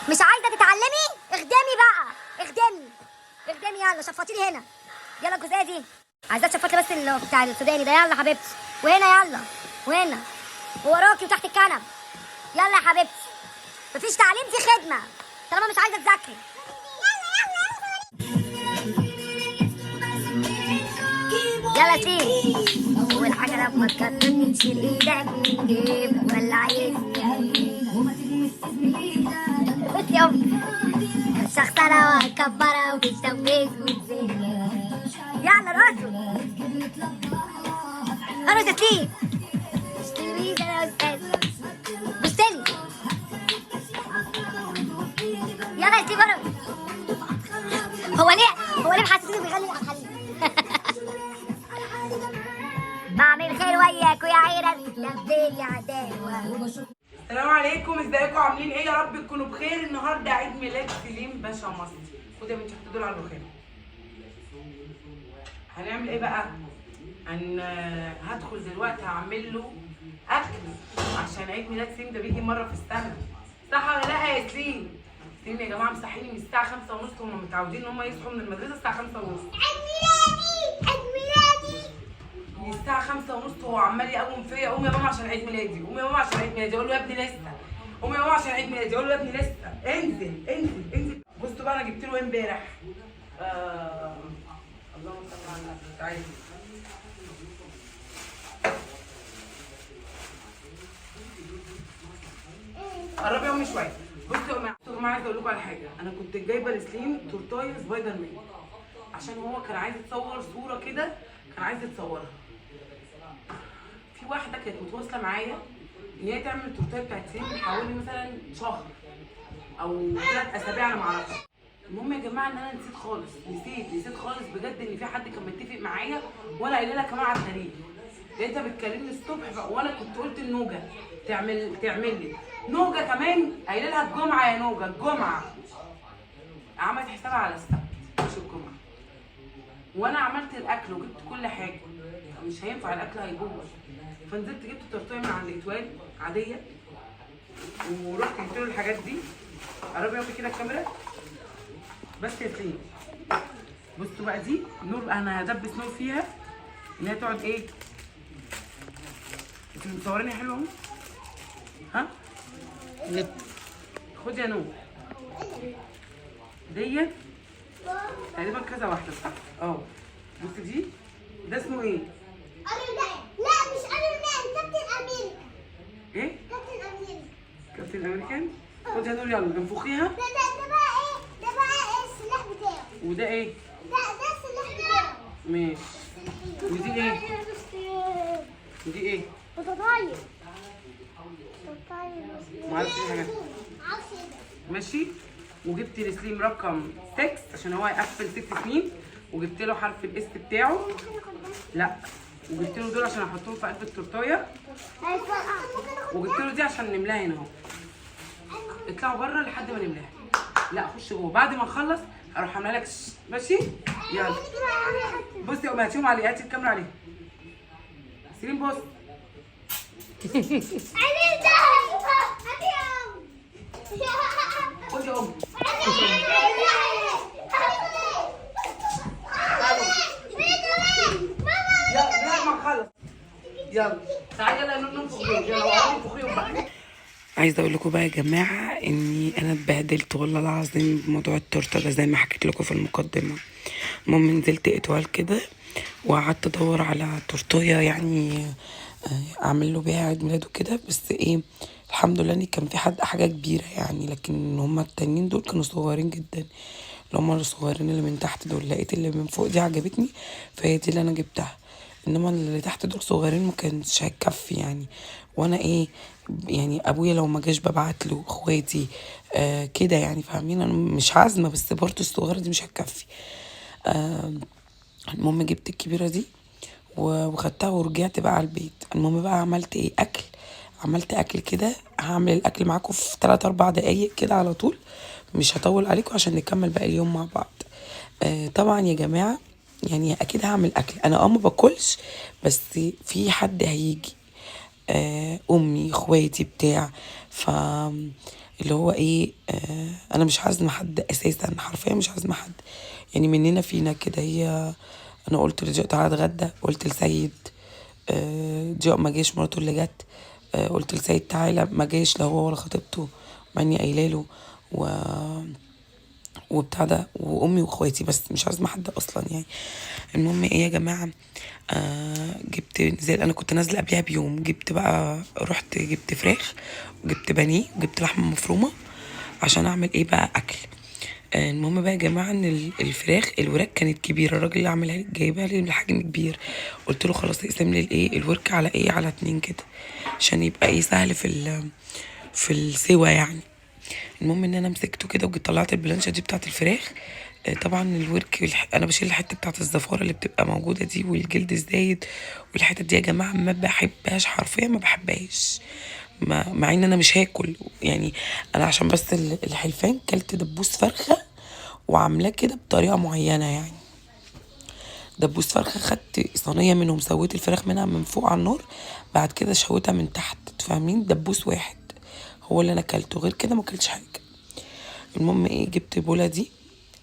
مش عايزه تتعلمي؟ اخدمي بقى، اخدمي اخدمي. يلا شفطي لي هنا، يلا الجزئية دي عايزاه تشفطي بس اللي بتاع السوداني ده. يلا حبيبتي، وهنا يلا، وهنا ووراكي وتحت الكنب. يلا يا حبيبتي، مفيش تعليم، في خدمة طالما مش عايزه تذاكري. يلا سيدي، اول حاجة لما تكلمني تشيل ايدك من جيبك ولا عايزني بس يا امي الشخصنه وهكبرها وتتجوز وتزيد. يلا رقصوا، ارقص يا سليم. اشتري يا استاذ، بصلي. يلا يا سليم ارقص. هو ليه محسسني بيغني عبد الحليم؟ بعمل خير وياك يا عيرة لبيل يا عداوة. السلام عليكم، ازيكم عاملين ايه؟ يا رب تكونوا بخير. النهارده عيد ميلاد سليم باشا مصري. خد يا بنتي حط دول على الرخام. هنعمل ايه بقى؟ هدخل دلوقتي هعمل له اكل عشان عيد ميلاد سليم ده بيجي مرة في السنة، صح ولا لا يا سليم؟ سليم يا جماعة مصحيني من الساعة 5:30، هم متعودين ان هم يصحوا من المدرسة الساعة 5:30. عيد ميلادي، عيد ميلادي. من الساعة 5:30 هو عمال يقوم فيا، قوم يا ماما عشان عيد ميلادي، قوم يا ماما عشان عيد ميلادي. اقول له يا ابني لسه، قوم يا ماما عشان عيد ميلادي، اقول له يا ابني لسه، انزل انزل انزل. بصوا بقى انا جبت له ايه امبارح. اللهم صل على النبي. تعالي قربي يا امي شوية. بصوا يا جماعة، عايزه اقول لكم على حاجة. انا كنت جايبه لسليم تورتايه سبايدر مان عشان هو كان عايز يتصور صوره كده، كان عايز يتصورها. في واحدة كانت متواصلة معايا ان هي تعمل التورتايه بتاعت سليم من حوالي مثلا شهر او 3 اسابيع، انا معرفش. المهم يا جماعة ان انا نسيت خالص، نسيت خالص بجد ان في حد كان متفق معايا وانا قايله لها كمان على التاريخ. لقيتها بتكلمني الصبح بقى، وانا كنت قلت لنوجه تعمل لي نوجه كمان، قايله لها الجمعة يا نوجه الجمعة. عملت حسابها على السبت مش الجمعة، وانا عملت الاكل وجبت كل حاجة، مش هينفع الاكل هيبوظ. فنزلت جبت تورتيه من عند اتوال عادية ورحت جبت له الحاجات دي. قربي يا امي كده الكاميرا بس يا سليم. بصوا بقى دي نور، انا هدبس نور فيها ان هي تقعد ايه. انتوا مصوريني حلوة اهو. ها خد يا نور ديت تقريبا كذا واحدة صح؟ اه بصي دي، ده اسمه ايه؟ لا مش ايرون مان، كابتن امريكا. ايه؟ كابتن امريكا. كابتن امريكان. خد يا نور يلا انفخيها. ده ده بقى ايه؟ ده بقى ايه السلاح بتاعه؟ وده ايه؟ ده السلاح بتاعه. ماشي. ودي ايه؟ ودي ايه؟ بطاطاية. بطاطاية. معرفش ايه الحاجات دي. معرفش ايه ده. ماشي. وجبت لسليم رقم 6 عشان هو هيقفل 6 سنين، وجبت له حرف ال S بتاعه. ممكن اخد ده؟ لا، وجبت له دول عشان احطهم في قلب التورتايه، ممكن اخد وجبت له دي عشان نملاها هنا اهو. اطلعوا بره لحد ما نملاها. لا خش جوه، بعد ما نخلص هروح عامله لك ماشي؟ يلا بصي يا ام هاتيهم عليه، هاتي الكاميرا عليه. سليم بص. عيني ده. هاتي يا أم. خد يا ام. يلا لا ما نخلص. يلا تعالي يلا ننفخ بيهم، يلا وقعدي انفخيهم بقى. عايزه اقول لكم بقى يا جماعة اني انا اتبهدلت والله العظيم بموضوع التورتة ده زي ما حكيت لكم في المقدمة. المهم نزلت اتوال كده وقعدت ادور على تورتيه يعني اعمل له بيها عيد ميلاده كده، بس ايه الحمد لله ان كان في حد حاجة كبيرة يعني، لكن هما التانيين دول كانوا صغيرين جدا، اللي هما الصغيرين اللي من تحت دول. لقيت اللي من فوق دي عجبتني فهي دي اللي انا جبتها، انما اللي تحت دول صغيرين ما كانش هيكفي يعني. وانا ايه يعني ابويا لو ما جاش ببعت له اخواتي كده يعني، فاهمين؟ انا مش عازمة بس برضه الصغيرة دي مش هتكفي. المهم جبت الكبيرة دي وخدتها ورجعت بقى على البيت. المهم بقى عملت ايه؟ اكل. عملت اكل كده، هعمل الاكل معاكم في 3-4 دقايق كده على طول، مش هطول عليكم عشان نكمل باقي اليوم مع بعض. طبعا يا جماعة يعني اكيد هعمل اكل، انا ما باكلش بس في حد هيجي، امي اخواتي بتاع، ف اللي هو ايه، انا مش عازمة حد اساسا، حرفيا مش عازمة حد، يعني مننا فينا كده. هي انا قلت لجاء تعالى اتغدى، قلت لسيد جاء ما جاش، مراته اللي جت، قلت لسيد تعالى ما جاش، لا هو ولا خطيبته، مع اني قايله له وبتاع ده، وامي واخواتي بس، مش عازمة حد اصلا يعني. المهم ايه يا جماعة، جبت نزل، انا كنت نازله قبلها بيوم، جبت بقى، رحت جبت فراخ وجبت بانيه وجبت لحمه مفرومه عشان اعمل ايه بقى اكل. المهم بقى يا جماعة ان الفراخ الوراك كانت كبيرة، الراجل اللي عاملها لي جايبها لي بحجم كبير، قلت له خلاص اقسم لي الايه الورك على ايه، على 2 كده، عشان يبقى ايه سهل في السوا يعني. المهم ان انا مسكته كده وجيت طلعت البلانشه دي بتاعت الفراخ. طبعا الورك انا بشيل الحتة بتاعت الزفاره اللي بتبقى موجودة دي والجلد الزايد والحتة دي يا جماعة ما بحبهاش، حرفيا ما بحبهاش، مع ان انا مش هاكل يعني، انا عشان بس الحلفان كلت دبوس فرخة وعاملاه كده بطريقة معينة يعني. دبوس فرخة خدت صينية منهم، سويت الفراخ منها من فوق على النار، بعد كده شويتها من تحت، فاهمين؟ دبوس واحد هو اللي انا اكلته، غير كده ما اكلتش حاجة. المهم ايه، جبت بوله دي.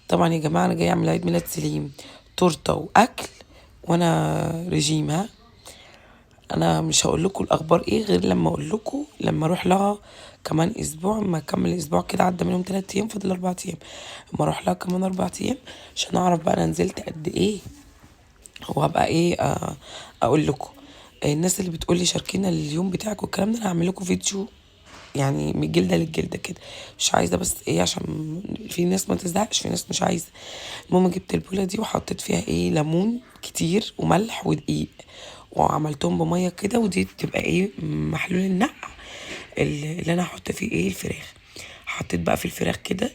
طبعا يا جماعة انا جاية اعمل عيد ميلاد سليم، تورته واكل، وانا رجيم. ها انا مش هقول لكم الاخبار ايه غير لما اقول لكم لما اروح لها كمان اسبوع، ما اكمل اسبوع كده، عدى منهم 3 ايام، فاضل 4 ايام، اما اروح لها كمان 4 ايام عشان اعرف بقى انا نزلت قد ايه وهبقى ايه. اقول لكم الناس اللي بتقول لي شاركينا اليوم بتاعك والكلام ده، انا هعمل لكم فيديو يعني من الجلدة للجلده كده، مش عايزه بس ايه عشان في ناس ما تزهقش، في ناس مش عايزه. المهم جبت البوله دي وحطيت فيها ايه، ليمون كتير وملح ودقيق، وعملتهم بميه كده، ودي بتبقى ايه محلول النقع اللي انا هحط فيه ايه الفراخ. حطيت بقى في الفراخ كده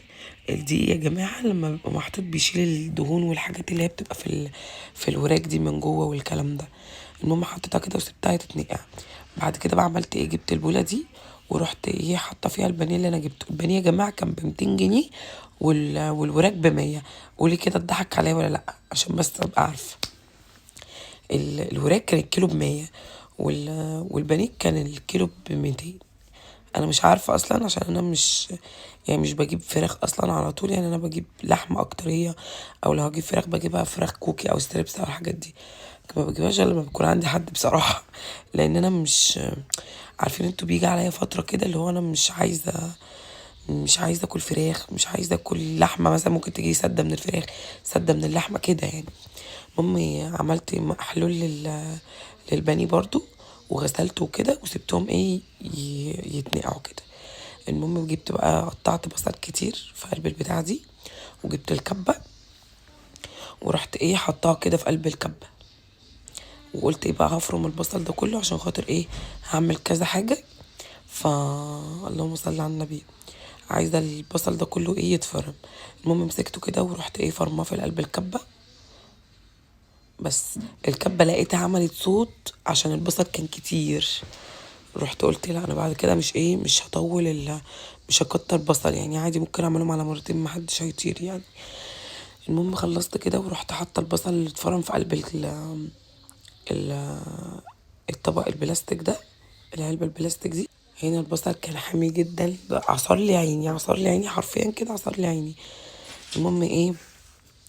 الدقيق يا جماعة لما بيبقى محطوط بيشيل الدهون والحاجات اللي هي بتبقى في الوراك دي من جوه والكلام ده. المهم حطيتها كده وسبتها تتنقع. بعد كده بقى عملت ايه، جبت البوله دي ورحت ايه حاطه فيها البانيه اللي انا جبته. البانيه يا جماعة كان ب 200 جنيه والوراك ب 100. قولي كده اتضحك عليا ولا لا، عشان بس ابقى عارفه. الوراك كان الكيلو ب 100 والبانيه كان الكيلو ب 200. انا مش عارفه اصلا عشان انا مش يعني مش بجيب فراخ اصلا على طول، يعني انا بجيب لحمه اكتر هي، او لو هجيب فراخ بجيبها فراخ كوكي او strips او الحاجات دي، ما بجيبهاش الا لما بيكون عندي حد بصراحة، لان انا مش عارفين انتوا بيجي عليا فترة كده اللي هو انا مش عايزه اكل فراخ، مش عايزه اكل لحمه، مثلا ممكن تجي سده من الفراخ، سده من اللحمة كده يعني. المهم عملت محلول للبانيه برضو وغسلته كده وسبتهم ايه يتنقعوا كده. المهم جبت بقى قطعت بصل كتير في قلب البتاعه دي، وجبت الكبه ورحت ايه حطاها كده في قلب الكبه، وقلت ايه بقى هفرم البصل ده كله عشان خاطر ايه هعمل كذا حاجة. ف اللهم صل على النبي، عايزه البصل ده كله ايه يتفرم. المهم مسكته كده ورحت ايه فرماه في قلب الكبه، بس الكبه لقيتها عملت صوت عشان البصل كان كتير. رحت قلت لا انا بعد كده مش ايه مش هطول مش هكتر بصل يعني، عادي ممكن اعملهم على مرتين محدش هيطير يعني. المهم خلصت كده ورحت حاطه البصل اللي اتفرم في قلب الطبق البلاستيك ده، العلبة البلاستيك دي. هنا البصل كان حامي جدا، عصر لي عيني، عصر لي عيني حرفيا كده، عصر لي عيني. المهم ايه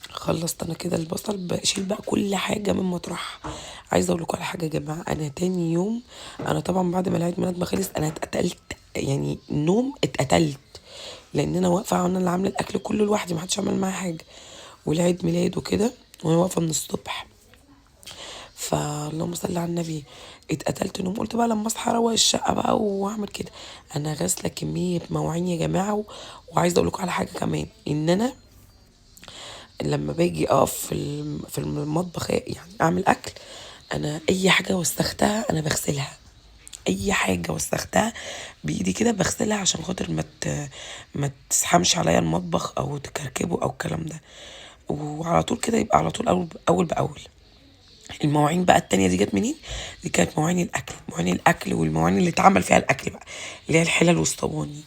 خلصت انا كده البصل، بشيل بقى كل حاجة من مطرحها. عايزه اقول لكم على حاجة يا جماعة، انا تاني يوم انا طبعا بعد ما العيد ميلاد ما خلص انا اتقتلت يعني نوم، اتقتلت لان انا واقفة انا اللي عامله الاكل كله لوحدي، ما حدش عمل معايا حاجة، والعيد ميلاد وكده، وانا واقفة من الصبح. فاللهم صل على النبي، اتقتلت نوم. قلت بقى لما اصحى اروق الشقة بقى واعمل كده. انا غاسله كمية مواعين يا جماعة، وعايزه اقول لكم على حاجة كمان، ان انا لما باجي اقف في المطبخ يعني اعمل اكل، انا اي حاجة وسختها انا بغسلها، اي حاجة وسختها بايدي كده بغسلها عشان خاطر ما تسحمش عليا المطبخ او تكركبه او الكلام ده، وعلى طول كده يبقى على طول اول باول. المواعين بقى التانية دي جت منين؟ دي كانت مواعين الاكل، مواعين الاكل والمواعين اللي اتعمل فيها الاكل بقى اللي هي الحلل والصواني.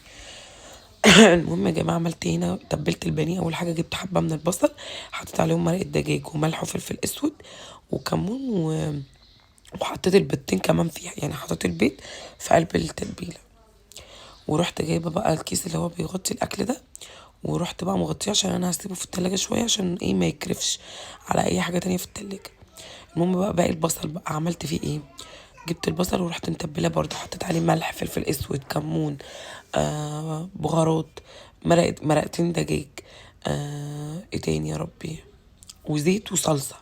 المهم يا جماعة عملت هنا تبلت البانيه. اول حاجة جبت حبه من البصل، حطيت عليهم مرقه دجاج وملح وفلفل اسود وكمون وحطيت البيضتين كمان فيها، يعني حطيت البيض في قلب التتبيله. ورحت جايبه بقى الكيس اللي هو بيغطي الاكل ده، ورحت بقى مغطيه عشان انا هسيبه في التلاجة شوية عشان ايه ما يكرفش على اي حاجة تانية في التلاجة. المهم بقى باقي البصل بقى عملت فيه ايه، جبت البصل ورحت متبلاه برضه، حطيت عليه ملح فلفل اسود كمون بهارات، مرقتين دجاج، ايه تاني يا ربي، وزيت وصلصه.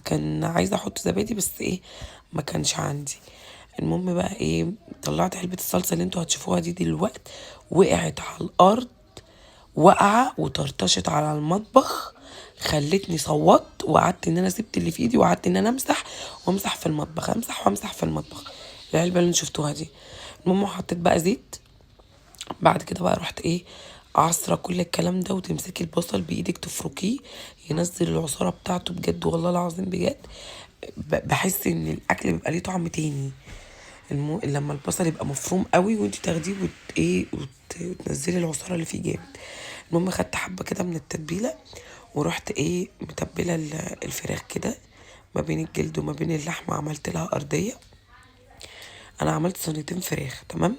كان عايزه احط زبادي بس ايه ما كانش عندي. المهم بقى ايه، طلعت علبة الصلصه اللي انتوا هتشوفوها دي دلوقتي، وقعت على الارض وقعه وطرطشت على المطبخ، خلتني صوت، وقعدت ان انا سبت اللي في ايدي وقعدت ان انا امسح وامسح في المطبخ، امسح وامسح في المطبخ العلبة اللي انتوا شفتوها دي. المهم حطيت بقى زيت. بعد كده بقى رحت ايه عصره كل الكلام ده، وتمسكي البصل بايدك تفركيه ينزل العصاره بتاعته. بجد والله العظيم بجد بحس ان الاكل بيبقى ليه طعم تاني لما البصل يبقى مفروم قوي وانت تاخديه ايه وتنزلي العصاره اللي فيه جامد. المهم خدت حبه كده من التتبيله ورحت ايه متبله الفراخ كده ما بين الجلد وما بين اللحمة، عملت لها ارضية. انا عملت صينيتين فراخ تمام.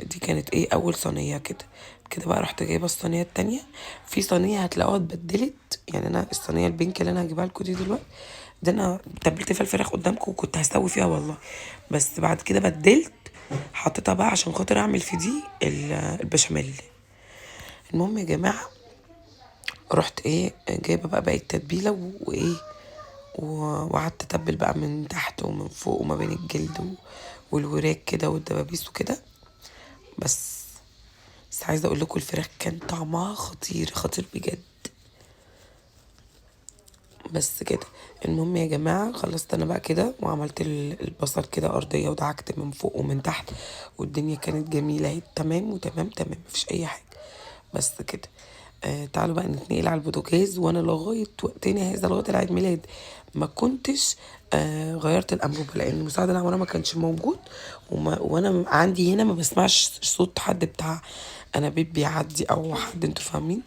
دي كانت ايه اول صينية كده. كده بقى رحت جايبه الصينية التانية. في صينية هتلاقوها اتبدلت، يعني انا الصينية البينك اللي انا هجيبها لكم دي دلوقتي ده انا تبلت فيها الفراخ قدامكم وكنت هسوي فيها والله، بس بعد كده بدلت حطيتها بقى عشان خاطر اعمل في دي البشاميل. المهم يا جماعة رحت ايه جايبه بقى باقي التتبيله وايه وقعدت اتبل بقى من تحت ومن فوق وما بين الجلد والوراك كده والدبابيس وكده. بس عايزه اقول لكم الفراخ كان طعمها خطير خطير بجد. بس كده. المهم يا جماعة خلصت انا بقى كده وعملت البصل كده ارضية ودعكت من فوق ومن تحت، والدنيا كانت جميلة اهي تمام وتمام تمام، مفيش اي حاجة. بس كده. تعالوا بقى نتنقل على البوتاجاز. وانا لغاية وقتنا هذا لغاية العيد ميلاد ما كنتش غيرت الانبوبة، لان مساعد العمارة ما كانش موجود، وانا عندي هنا ما بسمعش صوت حد بتاع انابيب بيعدي او حد، انتوا فاهمين.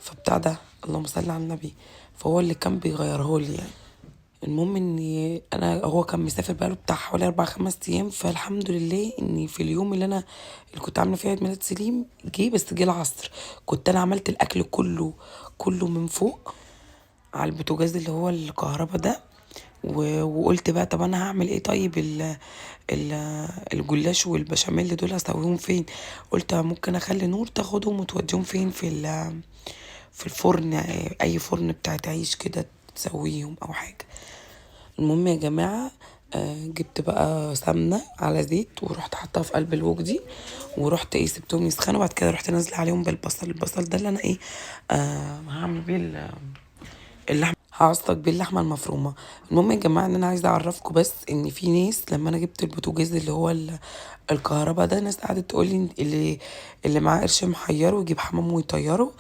فبتاع ده اللهم صل على النبي، فهو اللي كان بيغيره لي يعني. المهم ان انا هو كان مسافر بقاله بتاع حوالي 4-5 ايام، فالحمد لله ان في اليوم اللي انا اللي كنت عامله فيه عيد ميلاد سليم جه، بس جه العصر. كنت انا عملت الاكل كله كله من فوق على البوتاجاز اللي هو الكهرباء ده، وقلت بقى طب انا هعمل ايه طيب الجلاش والبشاميل دول هسويهم فين؟ قلت ممكن اخلي نور تاخدهم وتوديهم فين في الفرن، اي فرن بتاع عيش كده تسويهم او حاجة. المهم يا جماعة جبت بقى سمنه على زيت ورحت حطها في قلب الوك دي، ورحت ايه سبتهم يسخنوا. بعد كده رحت نازله عليهم بالبصل. البصل ده اللي انا ايه هعمل بيه اللحمة، هعصج بيه اللحمة المفرومه. المهم يا جماعة ان انا عايزه اعرفكم بس ان في ناس لما انا جبت البوتاجاز اللي هو الكهرباء ده، ناس قعدت تقول لي اللي معاه قرش محيره ويجيب حمام ويطيره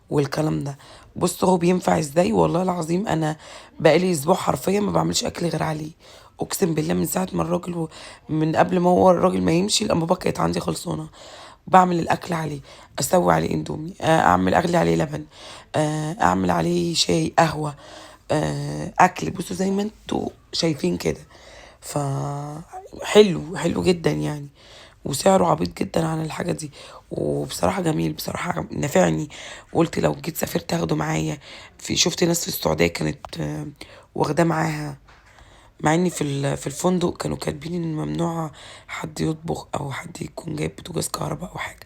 والكلام ده. بصوا هو بينفع ازاي، والله العظيم انا بقالي اسبوع حرفيا ما بعملش اكل غير عليه، اقسم بالله. من ساعة ما الراجل من قبل ما هو الراجل ما يمشي الانبوبة كانت عندي خلصانه، بعمل الاكل عليه، اسوي عليه اندومي، اعمل اغلي عليه لبن، اعمل عليه شاي قهوة، اكل. بصوا زي ما انتوا شايفين كده، فحلو حلو جدا يعني، وسعره عبيط جدا عن الحاجة دي، وبصراحة جميل بصراحة نفعني. وقلت لو جيت سافرت اخده معايا. في شفت ناس في السعودية كانت واخداه معاها، مع اني في الفندق كانوا كاتبين ان ممنوع حد يطبخ او حد يكون جايب بوتاجاز كهرباء او حاجة.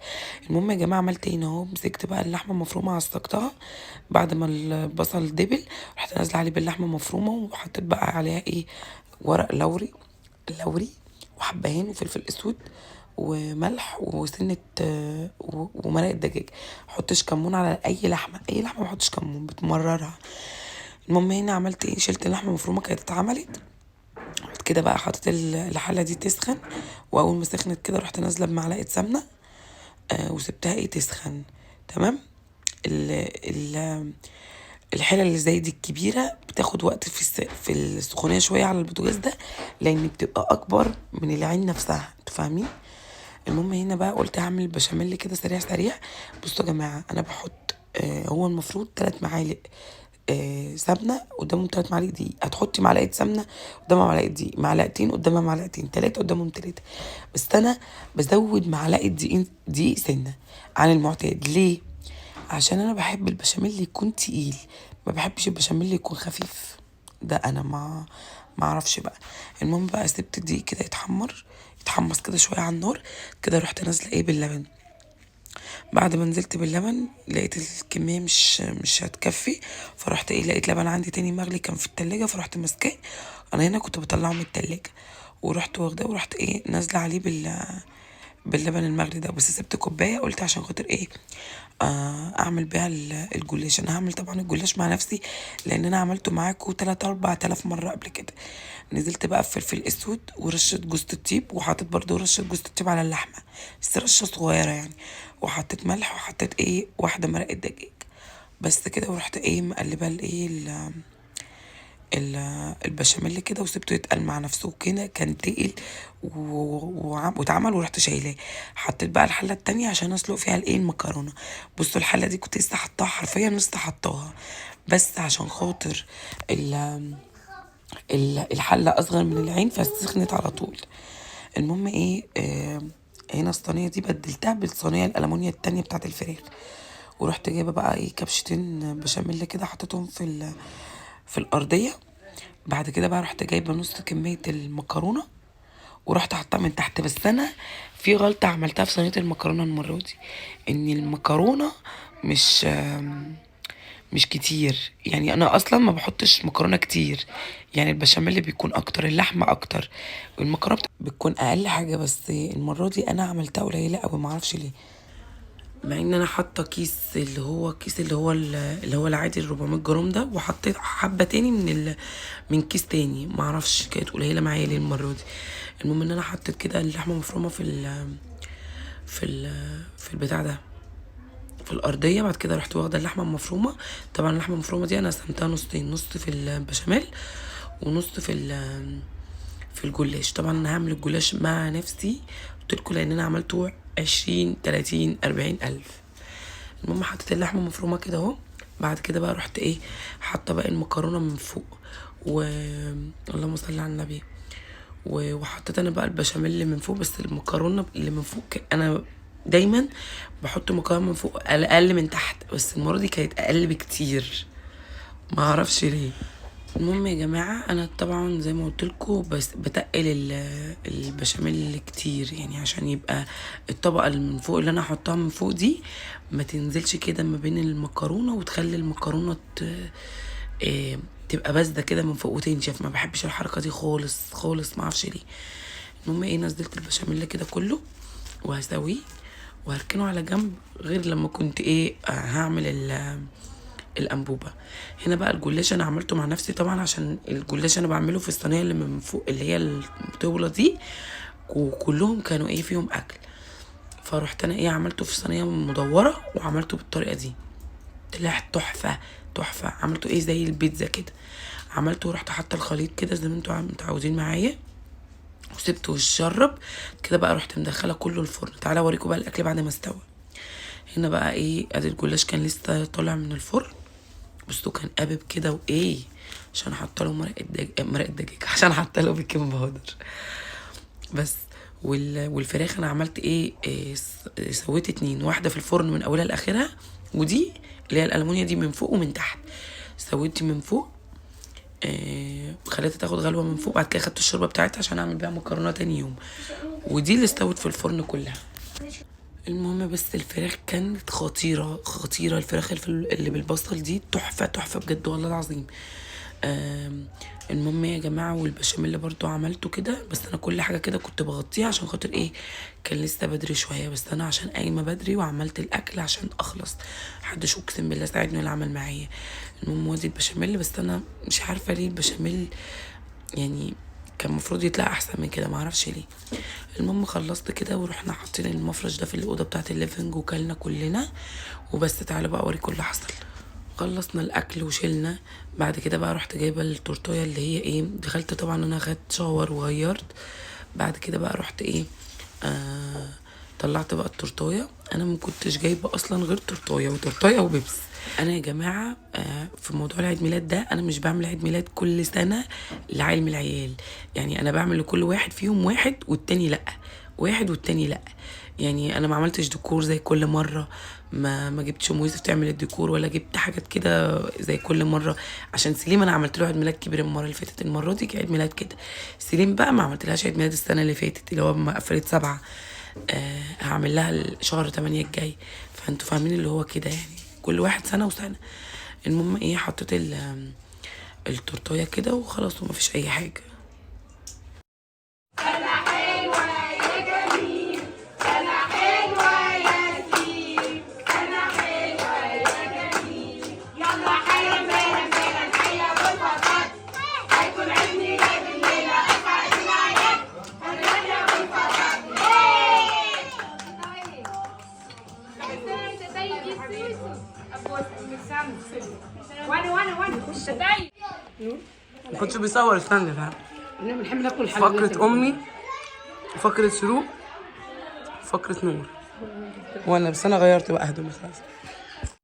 المهم يا جماعة عملت ايه اهو، مسكت بقى اللحمة المفرومه عصقتها بعد ما البصل دبل، رحت نازله عليه باللحمه المفرومه، وحطيت بقى عليها ايه ورق لوري وحبهان وفلفل اسود وملح وسنة ومرقه دجاج. حطش كمون على اي لحمه، اي لحمه ما احطش كمون بتمررها. المهم هنا عملت ايه، شلت اللحمة المفرومه كانت اتعملت كده بقى، حطيت الحلة دي تسخن، واول ما سخنت كده رحت نازله بمعلقه سمنه وسبتها ايه تسخن تمام. الحلة اللي زي دي الكبيرة بتاخد وقت في السخونيه شوية على البوتاجاز ده، لان بتبقى اكبر من العين نفسها، انتوا فاهمين. المهم هنا بقى قلت هعمل البشاميل كده سريع سريع. بصوا يا جماعة انا بحط هو المفروض 3 معالق سمنه قدامهم 3 معالق دقيق، هتحطي معلقه سمنه قدامها معلقه دقيق، معلقتين قدامها معلقتين، 3 قدامهم 3. بس انا بزود معلقه دقيق سنة عن المعتاد. ليه؟ عشان انا بحب البشاميل يكون تقيل، ما بحبش البشاميل يكون خفيف. ده انا ما اعرفش بقى. المهم بقى سبت الدقيق كده يتحمص كده شوية على النار كده. رحت نازله ايه باللبن. بعد ما نزلت باللبن لقيت الكمية مش هتكفي، فرحت ايه لقيت لبن عندي تاني مغلي كان في التلاجة، فرحت ماسكاه. انا هنا كنت بطلعه من التلاجة، ورحت واخداه ورحت ايه نازله عليه باللبن المغلي ده. بس سبت كوباية قلت عشان خاطر ايه اعمل بيها الجلاش. انا هعمل طبعا الجلاش مع نفسي لان انا عملته معاكم 3 4000 مرة قبل كده. نزلت بقى بفلفل اسود ورشه جوز الطيب، وحطيت برضو رشه جوز الطيب على اللحمة بس رشه صغيرة يعني، وحطيت ملح، وحطيت ايه واحدة مرقه دجاج بس كده. ورحت ايه مقلبه الايه البشاميل كده، وسبته يتقل مع نفسه كده. كان تقل واتعمل، ورحت شايلاه. حطيت بقى الحلة التانية عشان اسلق فيها الايه المكرونه. بصوا الحلة دي كنت لسه حطاها، حرفيا لسه حطاها، بس عشان خاطر الحلة اصغر من العين فسخنت على طول. المهم ايه هنا الصينية دي بدلتها بالصينيه الالمونيا التانية بتاعت الفراخ، ورحت جايبه بقى ايه كبشتين بشاميل كده حطيتهم في الارضية. بعد كده بقى رحت جايبه نص كمية المكرونه ورحت حطها من تحت. بس انا في غلطه عملتها في صينية المكرونه المرة دي، ان المكرونه مش كتير. يعني انا اصلا ما بحطش مكرونه كتير، يعني البشاميل بيكون اكتر، اللحمة اكتر، المكرونه بتكون اقل حاجة. بس المرة دي انا عملتها قليله قوي، ما اعرفش ليه، مع ان انا حاطه كيس اللي هو كيس اللي هو العادي ال 400 جرام ده، وحطيت حبه تاني من كيس تاني، ما اعرفش كانت قليله معايا ليه المرة دي. المهم ان انا حطيت كده اللحمة مفرومه في البتاع ده في الارضية. بعد كده رحت واخده اللحمة المفرومه. طبعا اللحمة المفرومه دي انا قسمتها نصين، نص في البشاميل ونص في الجلاش. طبعا انا هعمل الجلاش مع نفسي قلت لكم، لان انا عملته 20 30 40 الف. المهم حطيت اللحمة المفرومه كده اهو. بعد كده بقى رحت ايه حاطه بقى المكرونه من فوق، و اللهم صل على النبي، وحطيت انا بقى البشاميل من فوق. بس المكرونه اللي من فوق انا دايما بحط مكرونه من فوق اقل من تحت، بس المرة دي كانت اقل بكتير، ما اعرفش ليه. المهم يا جماعة انا طبعا زي ما قلت لكم بس بتقل البشاميل كتير، يعني عشان يبقى الطبقة اللي من فوق اللي انا هحطها من فوق دي ما تنزلش كده ما بين المكرونه، وتخلي المكرونه تبقى بازده كده من فوق وتنشف. ما بحبش الحركة دي خالص خالص، ما اعرفش ليه. المهم ايه نزلت البشاميل كده كله وهسويه وهركنه على جنب، غير لما كنت ايه هعمل الانبوبة. هنا بقى الجلاش انا عملته مع نفسي طبعا، عشان الجلاش انا بعمله في الصينية اللي من فوق اللي هي الطاولة دي، وكلهم كانوا ايه فيهم اكل، فروحت انا ايه عملته في صينية مدورة وعملته بالطريقة دي، طلع تحفة تحفة. عملته ايه زي البيتزا كده، عملته ورحت حاطه الخليط كده زي ما انتوا متعودين معايا، وسبته يتشرب كده. بقى رحت مدخله كله الفرن. تعالى اوريكم بقى الاكل بعد ما استوى. هنا بقى ايه ادي الجلاش كان لسه طالع من الفرن، بصوا كان قابب كده وايه، عشان حاطه له مرقه دجاج عشان حاطه له baking powder بس. والفراخ انا عملت ايه, سويت 2، واحدة في الفرن من اولها لاخرها، ودي اللي هي الالمونيا دي من فوق ومن تحت. سويت من فوق خليتها تاخد غلوه من فوق، بعد كده خدت الشوربة بتاعتها عشان اعمل بيها مكرونه تاني يوم، ودي اللي استوت في الفرن كلها. المهم بس الفراخ كانت خطيرة خطيرة، الفراخ اللي بالبصل دي تحفة تحفة بجد والله العظيم. المهم يا جماعة والبشاميل برضو عملته كده، بس انا كل حاجة كده كنت بغطيها عشان خاطر ايه كان لسه بدري شوية، بس انا عشان قايمة بدري وعملت الاكل عشان اخلص، محدش اقسم بالله ساعدني ولا عمل معايا. المهم وادي البشاميل، بس انا مش عارفه ليه البشاميل يعني كان المفروض يطلع احسن من كده، معرفش ليه. المهم خلصت كده ورحنا حاطين المفرش ده في الاوضة بتاعه ال living وكلنا كلنا وبس. تعالوا بقى اوريكم اللي حصل. خلصنا الاكل وشلنا. بعد كده بقى رحت جايبه التورتيه اللي هي ايه، دخلت طبعا انا خدت shower وغيرت. بعد كده بقى رحت ايه طلعت طلعت بقى التورتايه. انا ما كنتش جايبه اصلا غير تورتايه وتورتايه وبيبس. انا يا جماعة في موضوع العيد ميلاد ده، انا مش بعمل عيد ميلاد كل سنة لعيل من العيال، يعني انا بعمل لكل واحد فيهم واحد والتاني لا، واحد والتاني لا. يعني انا ما عملتش ديكور زي كل مرة، ما جبتش ام يوسف تعمل الديكور، ولا جبت حاجات كده زي كل مرة. عشان سليم انا عملت له عيد ميلاد كبير المرة اللي فاتت، المرة دي عيد ميلاد كده. سليم بقى ما عملتلهاش عيد ميلاد السنة اللي فاتت اللي هو ما قفلت 7، هعمل لها شهر 8 الجاي. فانتوا فاهمين اللي هو كده، يعني كل واحد سنة وسنة. المهم ايه، حطيت التورتايه كده وخلاص، ومفيش اي حاجة. ما كنتش بيصور. استنى فاهم. احنا بنحب ناكل حلويات. فقرة أمي، فقرة شروق، فقرة نور، وأنا بس أنا غيرت بقى هدومي خلاص.